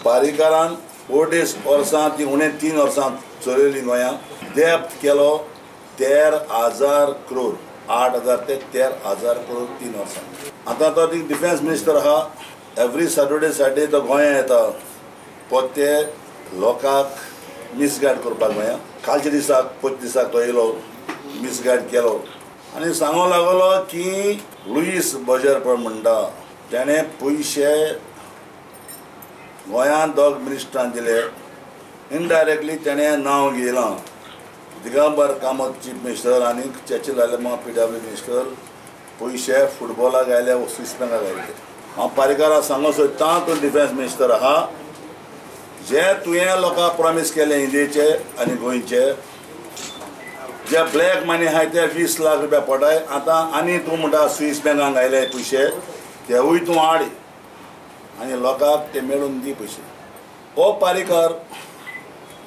पारीकारान 2.5 वर्सां ती उणे 3 वर्सां चलयली गोंयांत, डेप्ट केलो 13,000 करोड, 8,000 ते 13,000 करोड 3 वर्सां। आतां तो डिफेन्स मिनिस्टर आहा, एवरी सॅटर्डे संडे तो गोंयांत येता पोत्ते लोकांक मिसगायड करपाक गोंयांत। कालच्या दिसाक पयल्या दिसाक तो येयलो, मिसगायड केलो आनी सांगूंक लागलो की लुईस बजर पळय म्हणटा तेणें पयशे गोंयांत दोग मिनिस्टरान दिले, इनडायरेक्टली तेणें नांव घेयलां दिगंबर कामत चीफ मिनिस्टर आनी चेचिल आलेमांव PW minister, पयशे फुटबॉलाक आयले स्वीस बँकाक आयले। हांव पारीकाराक सांगूंक सोदतां, तूं डिफेन्स मिनिस्टर आहा, जे तुवें लोकांक प्रॉमीस केलें इंडियेचे आनी गोंयचे, जे ब्लॅक मनी आहाय ते 20 लाख रुपया पडाय, आतां आनी तूं म्हणटा स्वीस बँकांक आयले पयशे, तेवूय तूं हाड आनी लोकांक ते मेळून दी पयशे। हो Parrikar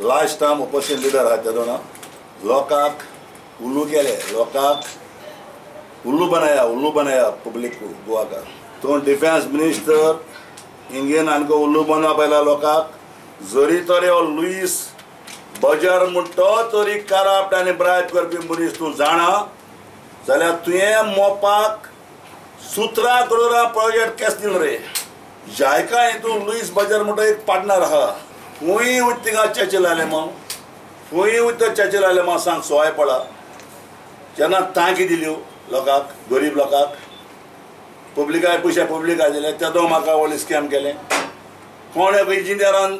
last time opposition leader आहा तेदोना लोकांक उल्लू केले, लोकांक उल्लू बनाया, उल्लू बनाया पब्लीक गोवा का। तूं डिफेन्स मिनिस्टर इंगेन आमकां उल्लू बनोवपा पयला लोकांक, जरी तर हो लुईस बजर म्हणटा तरी करप्ट आनी ब्रायब करपी मनीस तूं जाणा जाल्यार तुवें मोपाक 17 करोडा प्रोजेक्ट केस दिलो रे। जायका हितून लुईस बजर म्हणटा एक पार्टनर आहा, खंय वयता थिंगा चेचिल आलेमांव, खंय वयता चेचिल आलेमांव सांग सोय पडा। जेन्ना तांकी दिल्यो लोकांक, गरीब लोकांक, पब्लिकाक पयशे पब्लिकाक दिले, तेदो म्हाका व्हडलें स्कॅम केलें, कोण एक इंजिनियरान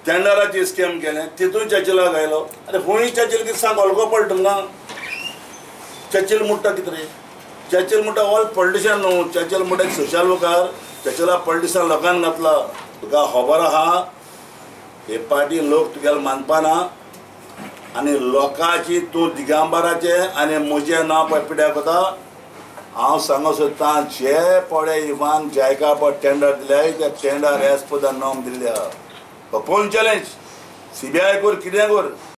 टेंडराची स्कॅम केलें, तितून चर्चिलाक आयलो। आरे खंय चर्चिल कितें सांग हलको पडटा तुमकां, चर्चिल म्हणटा कितें रे? चर्चिल म्हणटा ऑल पॉलिटिशन न्हू, चर्चिल म्हणटा एक सोशल वर्कर, चर्चिला पॉलिटिशन लोकांक घातला। तुका खबर आहा हे पार्टी लोक तुगेले मानपाना आनी लोकांची तूं दिगंबराचें आनी म्हजें नांव पळय पिड्याक वता। हांव सांगूंक सोदतां, जे पळय इव्हन जायका पळय टेंडर दिले ते tender as per the norm दिल्ले आहा। ओपन चॅलेंज, CBI कर, कितें कर।